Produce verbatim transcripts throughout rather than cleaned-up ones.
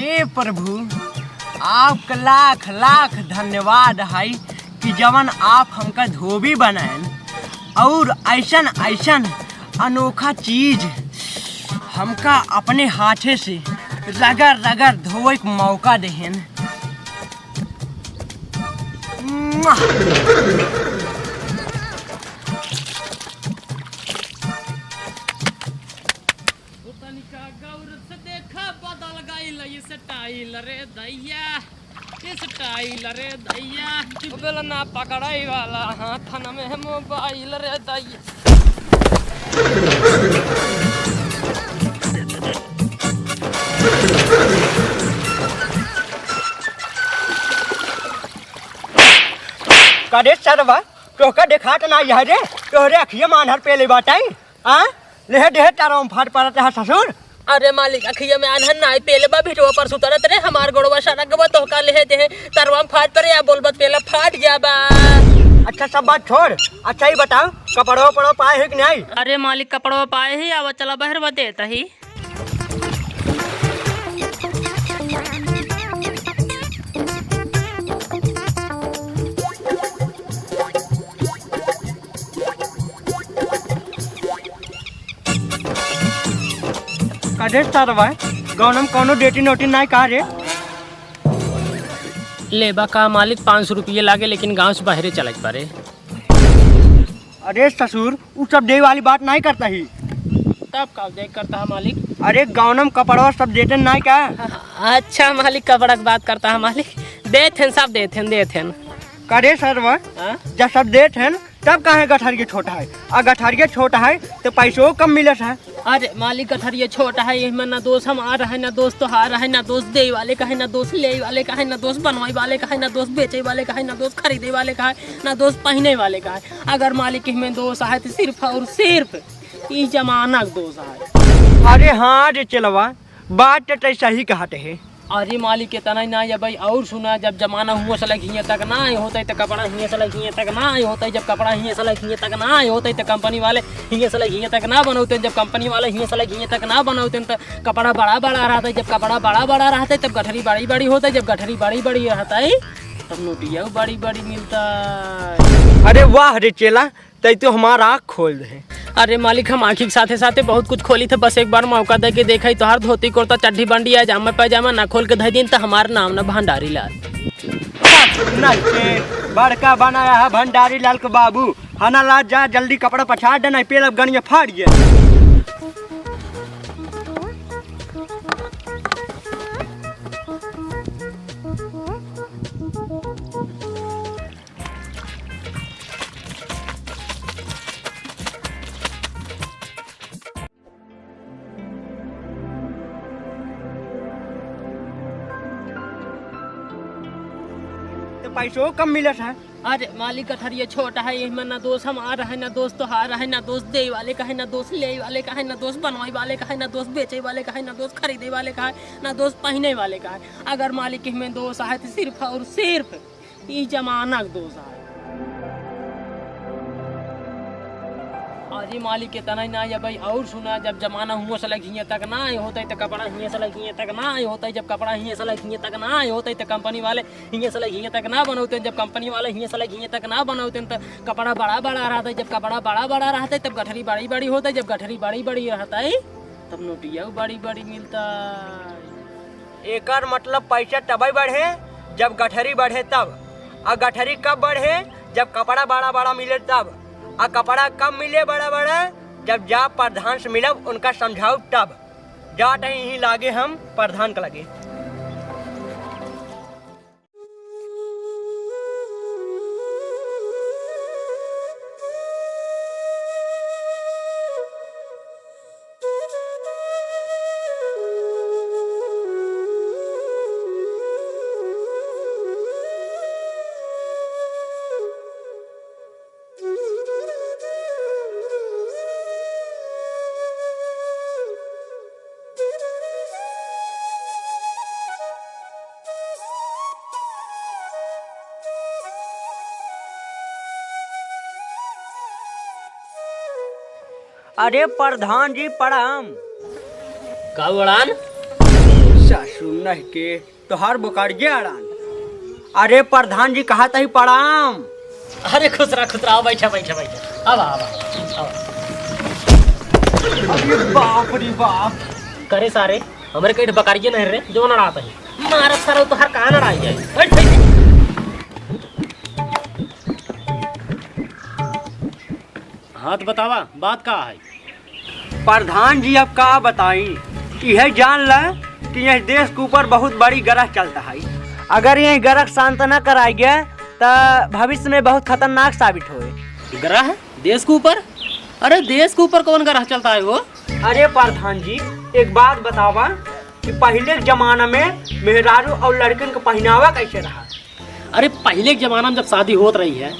हे प्रभु, आपका लाख लाख धन्यवाद है कि जवन आप हमका धोबी बनाएन और ऐसन ऐसन अनोखा चीज हमका अपने हाथे से रगड़ रगड़ धोए के मौका देहेन। तनिका गौर से देखा, बदल गइल ई style रे दैया, style रे दैया। बेलना पकड़ाई वाला हाथन में mobile रे दैया। का रे सरवा, तोहका देखात ना यह रे, तोहरे अखिया में आन्हर पेले बाटै। आ? लेहे देहे तारवा में फाट पड़त है ससुर। अरे मालिक, अखिया में आन्हर नाई पेले बा, भिटवा पर सुतरत रे, हमार गोड़वा सरक गवा, तोहका लेहे देहे तारवा में फाट पड़े, या बोलबत पेला फाट जाबा। अच्छा, सब बात छोड़। अच्छा, ई बताओ, कपड़वा उपड़वा पाए है कि नाई? अरे मालिक, कपड़वा पाए ही, आवा चला बहरवा देत ही। का रे सरवा, गौनम कौनो डेटी नोटी नाई का रे? लेबा का मालिक, पाँच सौ रुपये लागे, लेकिन गाँव से बाहरे चले के पड़े। अरे ससुर, उ सब देवे वाली बात नाई करता ही। तब का दे करता है मालिक? अरे गौनम कपड़वा सब देते नाई का? अच्छा मालिक, कपड़ा की बात करता है मालिक, देत हैं, सब देत हैं, देत हैं। का रे सरवा, हाँ? जब सब देत हैं, तब काहे गठरिया छोटा है? आ गठरिया छोटा है तो पैसो कम मिलत है। अरे मालिक, गठरिया छोटा है, एहमें ना दोस्त हमार है, ना दोस्त तोहार है, ना दोस्त देवे वाले का है, ना दोस्त लेवे वाले का है, ना दोस्त बनवाए वाले का है, ना दोस्त बेचे वाले का है, ना दोस्त खरीदे वाले का है, ना दोस्त पहने वाले का है। अगर मालिक एहमें दोस्त है तो सिर्फ और सिर्फ ई जमाना के दोस्त है। अरे हाँ रे चेलवा, बात तो तै सही कहत है। अरे मालिक, इतना ही ना, या भाई और सुना, जब जमाना हुआ से लग हियाँ तक ना आए होते तो कपड़ा हियाँ से लग हियाँ तक ना आए होते, जब कपड़ा हियाँ से लग हियाँ तक ना आए होते तो कंपनी वाले हियाँ से लग हियाँ तक ना बनौते, जब कंपनी वाले हियाँ से लग हियाँ तक ना बनौते तो कपड़ा बड़ा बड़ा रहता, जब कपड़ा बड़ा बड़ा रहता तब गठरी बड़ी बड़ी होता, जब गठरी बड़ी बड़ी रहता तब नोटिया बड़ी बड़ी मिलता। अरे वाह रे चेला, तै तो हमार आँख खोल दे। अरे मालिक, हम आँखी के साथे साथे बहुत कुछ खोली थे, बस एक बार मौका दे के देखा ही, तोहार धोती कुर्ता चड्ढी बंडी आ जामा पैजामा ना खोल के धै दिन त हमार नाम ना भंडारी लाल। नहीं के बड़का बनाया है भंडारी लाल के बाबू, हना ला जा जल्दी कपड़ा पछाड़ दे, नहीं पेल अब गनिया फाड़ गया। तो पैसो कम मिलत है। अरे मालिक, गठरिया छोटा है, एहमें ना दोस्त हमार है, ना दोस्त तोहार है, ना दोस्त देवे वाले का है, ना दोस्त लेवे वाले का है, ना दोस्त बनवाए वाले का है, ना दोस्त बेचे वाले का है, ना दोस्त खरीदे वाले का है, ना दोस्त पहने वाले का है। अगर मालिक एहमें दोस्त है तो सिर्फ और सिर्फ ई जमाना के दोष है। अरे मालिक, इतना ही ना, या भाई और सुना, जब जमाना हुआ से लग हियाँ तक ना आए होते तो कपड़ा हियाँ से लग हियाँ तक ना आए होते, जब कपड़ा हियाँ से लग हियाँ तक ना आए होते तो कंपनी वाले हियाँ से लग हियाँ तक ना बनौते, जब कंपनी वाले हियाँ से लग हियाँ तक ना बनौते तो कपड़ा बड़ा बड़ा रहता, जब कपड़ा बड़ा बड़ा रहता तब गठरी बड़ी बड़ी होता, जब गठरी बड़ी बड़ी रहता तब नोटिया बड़ी बड़ी मिलता। एकर मतलब पैसा तबै बढ़े जब गठरी बढ़े तब। आ गठरी कब बढ़े? जब कपड़ा बड़ा बड़ा मिले तब। आ कपड़ा कब मिले बड़ा बड़ा? जब जा प्रधान से मिलब, उनका समझाउब तब। जात ही यहीं लागे हम प्रधान के लगे। अरे प्रधान जी प्रणाम। का उड़ान? बेटा सुनह के तोहार बोकरिया अड़ान। अरे प्रधान जी, कहा तही प्रणाम। अरे खुश रहा, खुश रहा, बैठा, बैठा, बैठा। आवा, आवा, आवा। अरे बाप रे बाप। करे सारे, हमरे कहीं बकरिया नहीं रे, जो अड़ात है। मारा सारा तोहार कान अड़ाई जाए। बैठ, बैठ। हाँ, तो बतावा, बात का है? प्रधान जी, अब का बताई, यह जान ल कि यह देश के ऊपर बहुत बड़ी ग्रह चलता है। अगर यह ग्रह शांत न कराई गया, त भविष्य में बहुत खतरनाक साबित होए। ग्रह देश के ऊपर? अरे, देश के ऊपर कौन ग्रह चलता है हो? अरे प्रधान जी, एक बात बतावा कि पहले के जमाना में मेहरारू और लड़कन का पहनावा कैसे रहा? अरे, पहिले के जमाना में जब शादी होत रही है,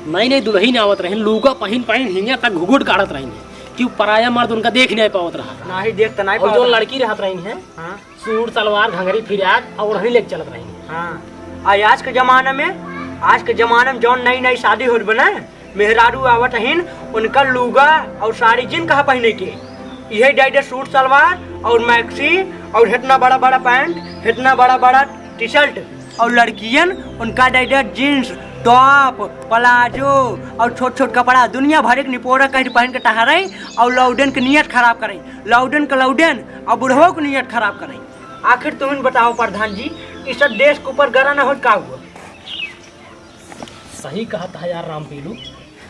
नई नई दुल्हन आवत रही, लूगा पहिन पहिन हियाँ तक घुघुट काढ़त रही है, कि पराया मर्द उनका देख नहीं पावत रहा। ना ही देख त नहीं और पावत जो रहा। लड़की रहत रही है, हाँ। सूट सलवार घंघरी फिराक और ओढ़नी लेके चलत रही है। हाँ। आ आज के जमाना में, आज के जमाना में जौन नई नई शादी होत बना, मेहरारू आवत हिन, उनका लूगा और साड़ी जिन कहा पहने के, यही डाइडे सूट सलवार और मैक्सी और इतना बड़ा बड़ा पैंट, इतना बड़ा बड़ा टी शर्ट। और लड़कियन उनका डाइडे जींस, टॉप, प्लाजो और छोट छोट कपड़ा दुनिया भर के निपोरा कह पहन के टहरे और लौडन के नियत खराब करे, लौडन के लौडन और बुढ़वो के नियत खराब करे। आखिर तुम बताओ प्रधान जी, इस सब देश के ऊपर गरा न हो का हुआ? सही कहत है यार रामपेलू।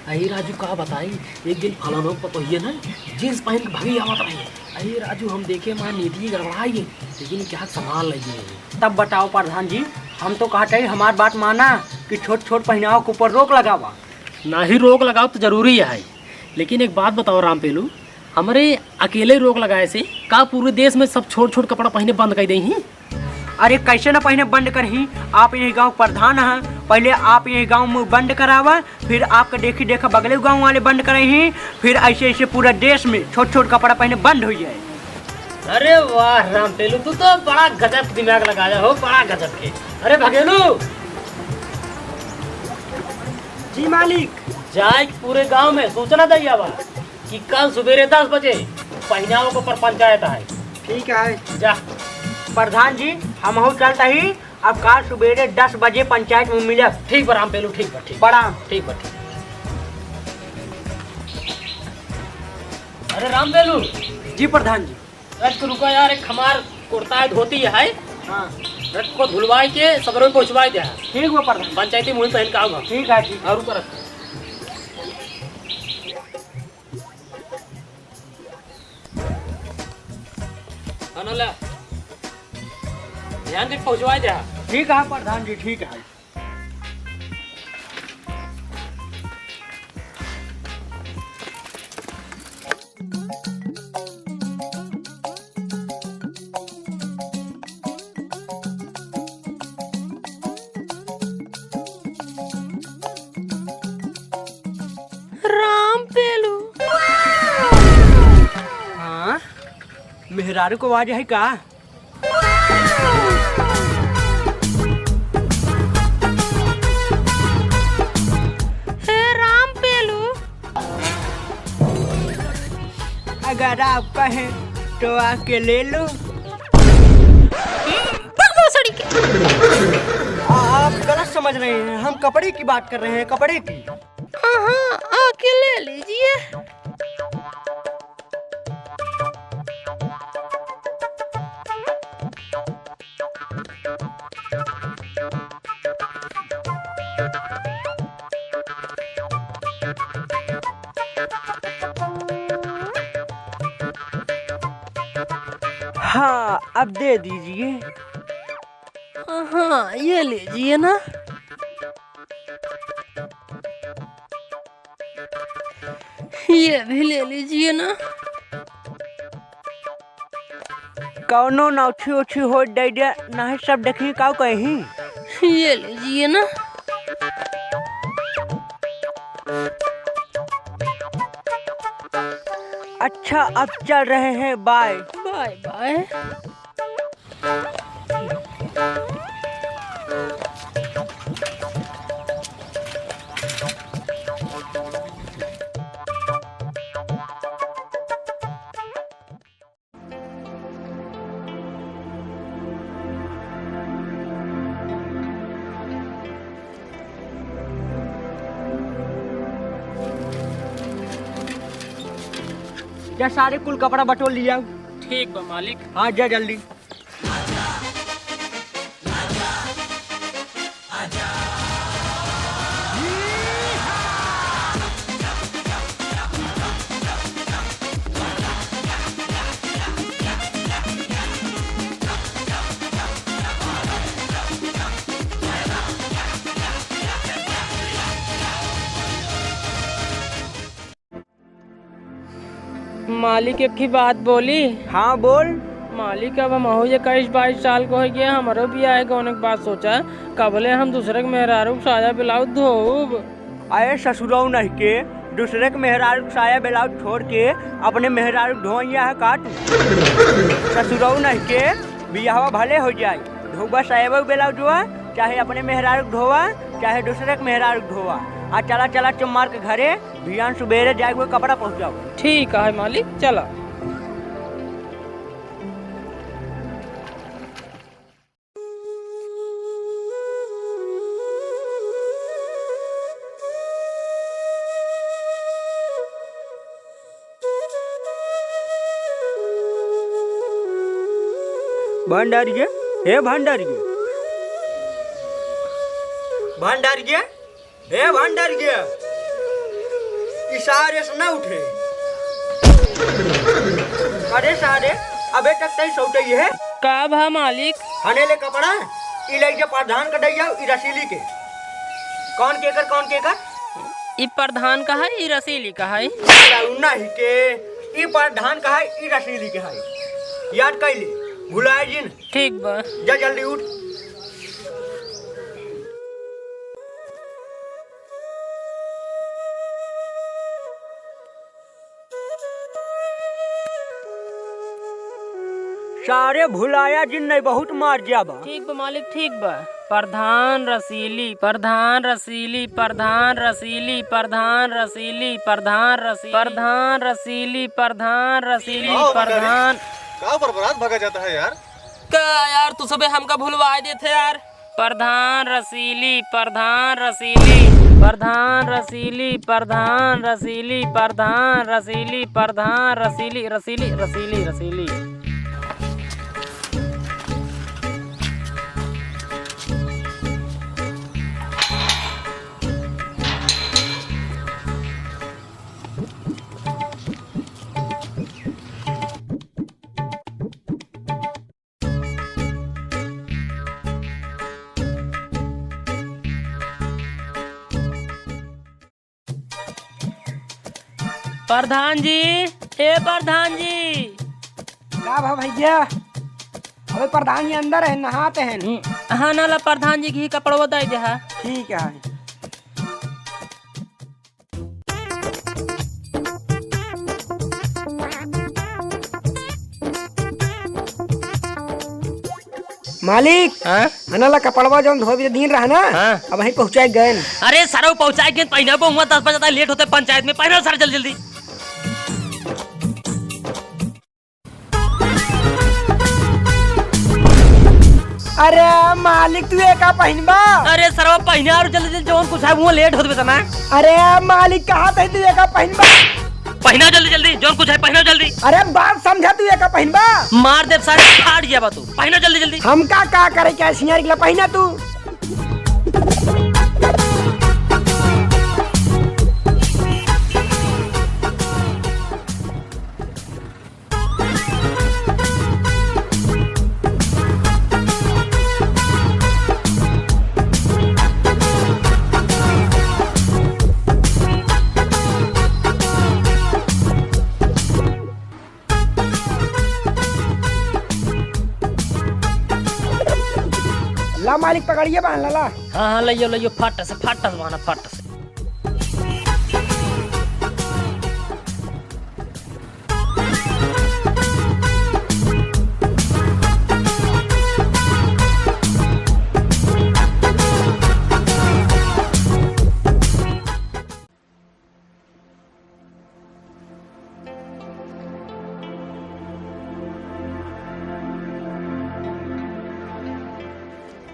अरे राजू, का बताई, एक दिन फलानो पतोहिए ना जींस पहन के भगी आवत रही। अरे राजू, हम देखे मार नीति गड़बड़ाई है, लेकिन क्या संभाल लगी है। तब बताओ प्रधान जी, हम तो कहते हैं हमार बात माना कि छोट छोट पहनावा के ऊपर रोक लगावा। ना ही रोक लगाओ तो जरूरी है, लेकिन एक बात बताओ रामपेलू, हमरे अकेले रोक लगाए से का पूरे देश में सब छोट छोट कपड़ा पहने बंद कर देही? अरे कैसे ना पहने बंद करही, आप यही गाँव प्रधान हैं, पहले आप यही गाँव में बंद करावा, फिर आपका देखी देखा बगले गाँव वाले बंद करही, फिर ऐसे ऐसे पूरा देश में छोट छोट कपड़ा पहने बंद हो जाए। अरे वाह रामपेलू, तू तो बड़ा गजब दिमाग लगाया हो, बड़ा गजब के। अरे भगेलू। जी मालिक। जाए पूरे गांव में सूचना दे आवा कि कल सुबेरे दस बजे पहिनावा के ऊपर पंचायत है। ठीक है। जा। प्रधान जी, हमहू चलत ही, अब काल सुबेरे दस बजे पंचायत में मिलब। ठीक बा रामपेलू, ठीक बा, ठीक। प्रणाम। ठीक बा, ठीक। अरे रामपेलू। जी प्रधान जी। रख रुका यार, एक हमार कुर्ता है, धोती है। हाँ। रख को धुलवाई के सगरो में पहुँचवाई दे। ठीक बा प्रधान। पंचायती मुहिम पहन के आऊँगा। ठीक है, ठीक। और ऊपर रख। हाँ, ना ला। ध्यान से पहुँचवाई दे। ठीक है प्रधान जी, ठीक है। रामपेलू। हाँ, मेहरारू को आवाज है का? हे रामपेलू। अगर आप कहें तो आके ले लो। भाग भोसड़ी के। आ-, आप गलत समझ रहे हैं, हम कपड़े की बात कर रहे हैं, कपड़े की। हाँ, हाँ, आके ले लीजिए। हाँ, अब दे दीजिए। हाँ, ये लीजिए ना। ये भी ले लीजिए ना। कौनो नौछी ओछी हो दे दे, नहीं सब देखी काऊ कहीं। ये लीजिए ना। अच्छा, अब चल रहे हैं, बाय। बाय बाय। या सारे कुल कपड़ा बटोर लिया। ठीक बा मालिक। हाँ, जा जल्दी। मालिक, एक ही बात बोली? हाँ, बोल। मालिक, अब हमहू इक्कीस बाईस साल के होइ गए, हमरो बियाह गौने के बात सोचा, कबले हम दूसरे के मेहरारू के साया ब्लाउज धोउब? अरे ससुरऊ नहीं के, दूसरे के मेहरारू के साया ब्लाउज छोड़ के अपने मेहरारू के धोइया है का तू? ससुरऊ नहीं के, बियाहवा भले हो जाए, धोबा साया ब्लाउजवा, चाहे अपने मेहरारू के धोवा, चाहे दूसरे के मेहरारू के धोवा, आ चला चला चुप मार के घरे, बिहान सुबेरे जाए हुए कपड़ा पहुँचाओ। ठीक है मालिक, चला। भंडारिये, हे भंडारिये, भंडारिये, ए भंडारिया, ई सारे से ना उठे। अरे सारे, अबे तक तई सौते ही है। का भा मालिक? हने ले कपड़ा, ई ले जे प्रधान का दई जाओ, ई रसीली के। कौन केकर, कौन केकर? ई प्रधान का है, ई रसीली का है। अरे उ नहीं के, ई प्रधान का है, ई रसीली के है। याद कर ले, भुलाए जिन। ठीक बा। जा जल्दी उठ। सारे भुलाया जिन नहीं, बहुत मार जाबा। ठीक बा मालिक, ठीक बा। प्रधान रसीली, प्रधान रसीली, प्रधान रसीली, प्रधान रसीली, प्रधान रसीली, प्रधान रसीली, प्रधान रसीली, आओ, प्रधान। का बरबरात भागा जाता है यार? का यार, तू सबे हमका भुलवाए देथे यार। प्रधान रसीली, प्रधान रसीली, प्रधान रसीली, प्रधान रसीली, प्रधान रसीली, प्रधान रसीली, रसीली, रसीली, रसीली। प्रधान जी, ए प्रधान जी। का भा भैया? अबे प्रधान जी अंदर है, नहाते हैं। हम्म, हाँ ना ला, प्रधान जी के ही कपड़वा दे दे हा। ठीक है। मालिक, हाँ? अनला कपड़वा जौन धोबी दिन रहा ना, हाँ। अब वहीं पहुँचाए गए। अरे सरऊ, पहुँचाए गए, पहिना बहुआ दस बजे तक लेट होते पंचायत में, पहिना सर जल्दी जल्दी। अरे मालिक, तू ये का पहिनबा? अरे सरवा, पहिना और जल्दी जल्दी, जौन कुछ है वो लेट होत बेतना। अरे मालिक, कहा थे तू ये का पहिनबा? पहिना जल्दी जल्दी, जौन कुछ है पहिना जल्दी। अरे बात समझा, तू ये का पहिनबा? मार दे सारे, फाट गया बा तू। पहिना जल्दी जल्दी। हमका का करे, क्या सियार के ला पहिना तू? ला मालिक, पकड़िए बांध ला, ला। हाँ, हाँ, लइयो, लइयो, फाट से, फाट से बांधा, फाट से।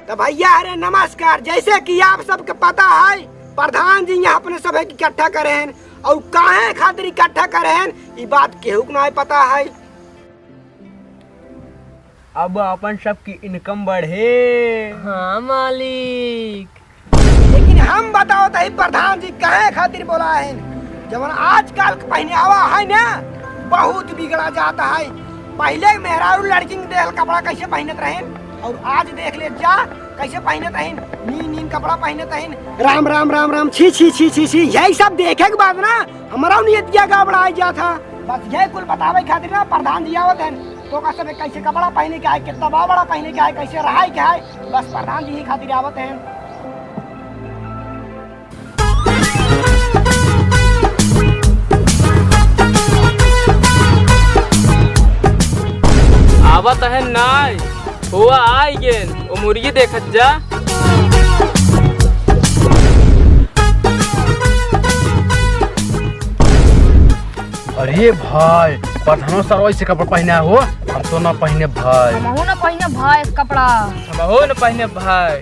तो भैया, अरे नमस्कार। जैसे कि आप सबके पता है, प्रधान जी यहाँ अपने सभे के इकट्ठा करे हैं। और काहे खातिर इकट्ठा करे हैं, ई बात केहू के नाहीं पता है। अब अपन सबकी income बढ़े। हाँ मालिक। लेकिन हम बतावत हई प्रधान जी काहे खातिर बोलाए हैं। जवन आजकल के पहनावा है ना, बहुत बिगड़ा जाता है। पहले मेहरारू लड़किन के देहल कपड़ा कैसे पहनत रहेन, और आज देख ले जा कैसे पहनत हईन, नीन नीन कपड़ा पहनत हईन। राम राम राम राम, छी छी छी छी छी। यही सब देखे के बाद ना हमारा नियतिया गड़बड़ाई जात है। बस यही कुल बतावे खातिर ना प्रधान जी आवत हैं। तोका सब कैसे कपड़ा पहने के है, कितना बड़ा बड़ा पहने के है, कैसे रहाई के है, बस प्रधान जी ही खातिर आवत हैं। आवत है नाय, हुआ आई गेन, ओ मुर्गी देखत जा। अरे भाई, प्रधानो सरवा ऐसे कपड़ा पहना हो, हम तो ना पहने भाई। हमहू ना पहने भाई ऐसे कपड़ा। हमहू ना पहने भाई।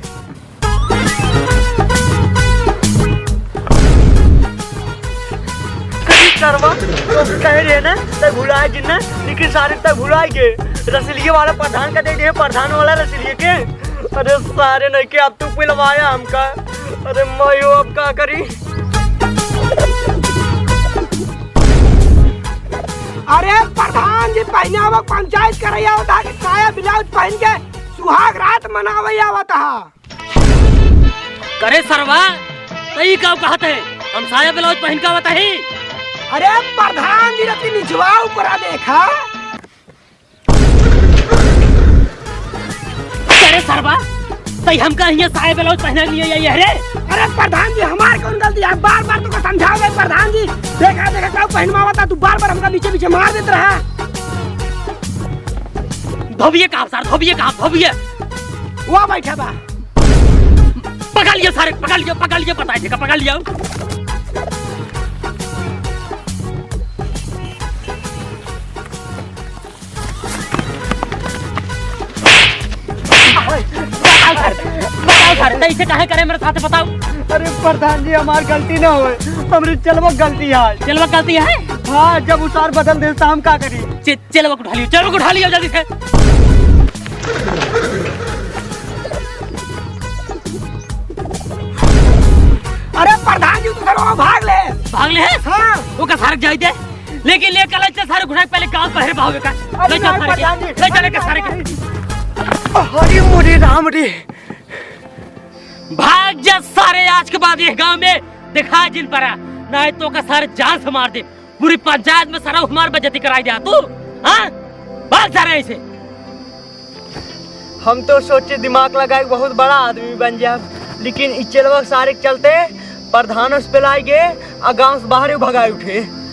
कभी सरवा, तो कहे रहे ना, तब भुलाए जिन ना, लेकिन सारे तब भुलाए गए। रसलिए वाला प्रधान का दे दे, प्रधान वाला रसलिए के। अरे सारे नहीं के, अब तू पिलवाया हमका। अरे मायो, अब का करी? अरे प्रधान जी, पहनावा पंचायत करे आवत हा कि साया ब्लाउज पहन के सुहाग रात मनावे आवत हा? करे सरवा, तई का कहत है? हम साया ब्लाउज पहन के आवत ही। अरे प्रधान जी, रति निचवा ऊपरा देखा। अरे सरवा, तई हमका हियां साया ब्लाउज पहना लिए आई है रे? अरे प्रधान जी, हमार कौन गलती है? बार बार तुमको समझावे प्रधान जी, देखा देखा का पहनवावता, तू बार बार हमका बीचे बीचे मार देत रहा। धोबिए का सार, धोबिए का, धोबिए। वो बैठा बा। पकड़ लियो सारे, पकड़ लियो, पकड़ लियो, बताए देखा, पकड़ लियो। बताओ सर, बताओ सर, तो इसे काहे करे मेरे साथ, बताओ। अरे प्रधान जी, हमार गलती ना होए, हमरे चेलवा गलती है। चेलवा गलती है? हाँ, जब उसार बदल दे तो हम का करी? चे-, चेलवा को उठा लियो, चेलवा को उठा लियो जल्दी से। अरे प्रधान जी, तू तो भाग ले। भाग ले? हाँ। ओका सारे जाई दे। लेकिन ले कल से सारे घुराई पहले गांव पहरे भावे का। अरे ले चल नहीं, सारे के, प्रधान जी, ले चल अरे के सारे के। नहीं। अरे मोरे राम रे। भाग जा सारे, आज के बाद ये गांव में दिखा जिन परा, नहीं तो का सारे जान से मार दे। पूरी पंचायत में सारा हमार बेइज्जती कराई दिया तू, हाँ? भाग सारे ऐसे। हम तो सोचे दिमाग लगाए बहुत बड़ा आदमी बन जाब, लेकिन इ चेलवा सारे के चलते प्रधान से पिलाई गे आ गांव से बाहर ही भगाए उठे।